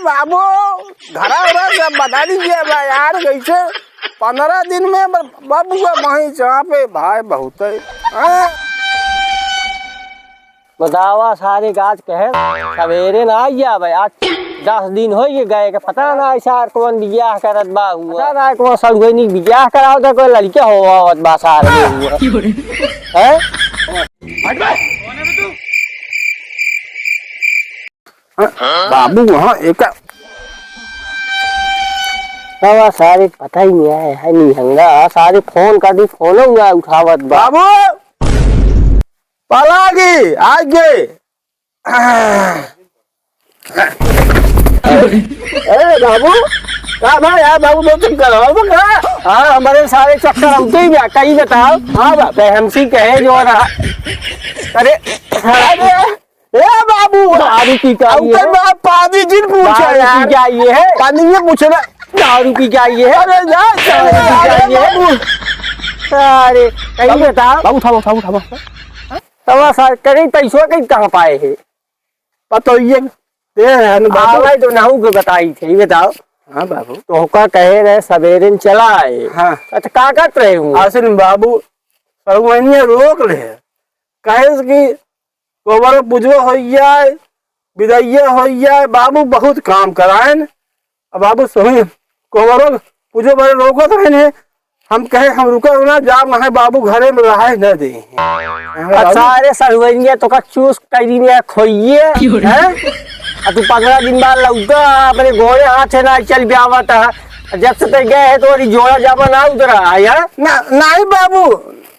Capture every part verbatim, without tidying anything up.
बाबू, घरा उरा सब बता दीजिए बा यार, कैसे पन्द्रह दिन में ब-, बाबू का वहीं चापे भाई बहुत है। हाँ? बतावा सारे गाछ कहे, सवेरे ना आई जावे, आज दस दिन होइ गए के पता ना है सार कौन बियाह करत बा हुआ। पता ना है कौन सड़ुआइनी बियाह करावत है, कोई लड़के होवावत बा सार में हुआ। हैं? बाबू वहाँ एक बाबा सारे पता ही नहीं है, है नहीं हंगा, सारे फोन कर दी, फोनो ना उठावत बा। बाबू, पलागी, आगे। अरे बाबू, का भाई यार, बाबू दो चक्कर हो, बाबू का? हाँ, हमारे सारे चक्कर होते ही बा, कहीं बताओ। हाँ बा, बे हमसी कहे जो रहा। अरे, अरे, ए बाबू, दारू पी के आई अब है। तक मैं पाजी जिन पूछा दारू पी यार। के आई है। पानी में पूछे ना। दारू पी के आई है। अरे यार, दारू पी के आई है। बाबू। अरे, कहीं बताओ। बाबू, उठाओ, उठाओ, उठाओ। तब सर, कहीं पैसवा कहीं कहाँ पाए है? पता ये दे रहे हैं ना बाबू। आवाज तो नहू के बताई थे, ये बताओ। हाँ बाबू। तो ओका कहे रहे सवेरे में चला आए। हाँ। अच्छा, का करत रहे हूँ? असल में बाबू, सड़ुआइनिया रोक ले। कहे कि गोबर पूजो हो जाए, बिदैया हो जाए, बाबू बहुत काम कराएन। अब बाबू सोई, गोबरो पूजो बड़े रोकत रहने। हम कहे, "हम रुका ना, जा वहाँ बाबू घरे में रहे न दे।" अच्छा, अरे सड़ुआइनिया, तो का चूस कई दिन या खोइए, हैं? आ तू पन्द्रह दिन बाद लौटा, अपने गोड़े हाथे ना चल ब्यावत है। जब से ते गए है, तो अभी जोड़ा जामा ना उतरा है, यार? ना, नहीं बाबू,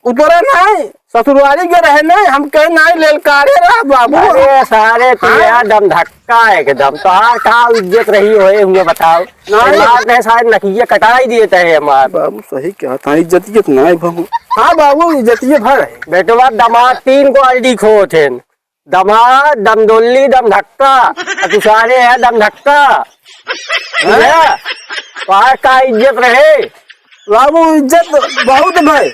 उतरा नहीं। ससुरवारी के रहे नहीं, हम कहे नहीं, ललकारे रहा बाबू। अरे सारे तू हाँ? यार दम धक्का एकदम, तोहार का इज्जत रही होए हुए बताओ। नहीं। मार नहीं सारे नकिया कटाई दिए तहे हमार। बाबू सही कहत है, इज्जतिये तो नहीं बाबू। हाँ बाबू, इज्जतिये भर है। बेटवा दमाद तीन क्वालिटी खोत हैं, दमाद, दमदोल्ली, दम धक्का, आ तू सारे है दम धक्का। हैं? बुझा? तोहार का इज्जत रहे? बाबू, इज्जत बहुत भाई,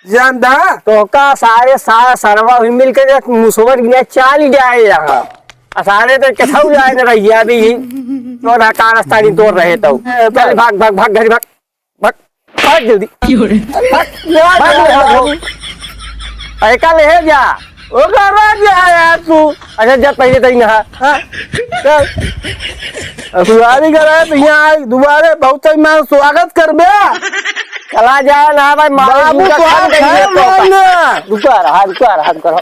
जानता? तो का सारे सारा सरवा हुई मिलके जे मुसवन गिने चाल जाए यहाँ। आ सारे तो कथऊ जाए न रहिया भी, तो ना का रास्ता नहीं तोड़ रहे तो। ए, चल, भाग, भाग, भाग, घर भाग, भाग, भाग जल्दी। भाग, भाग, भाग, भाग। अरे का ले जा? ओकर बाद जा यार तू। अच्छा, जा पहले तई नहा। हाँ? चल। ससुरारी का रहे तो यहाँ आए, दोबारा बहुत तई मैं स्वागत करबे। चला जा ना भाई, मार बाबू, मुंह का तो खान आप कहीं खाए लेता होता। मारना। रुका रहा, रुका रहा, रुका रहा।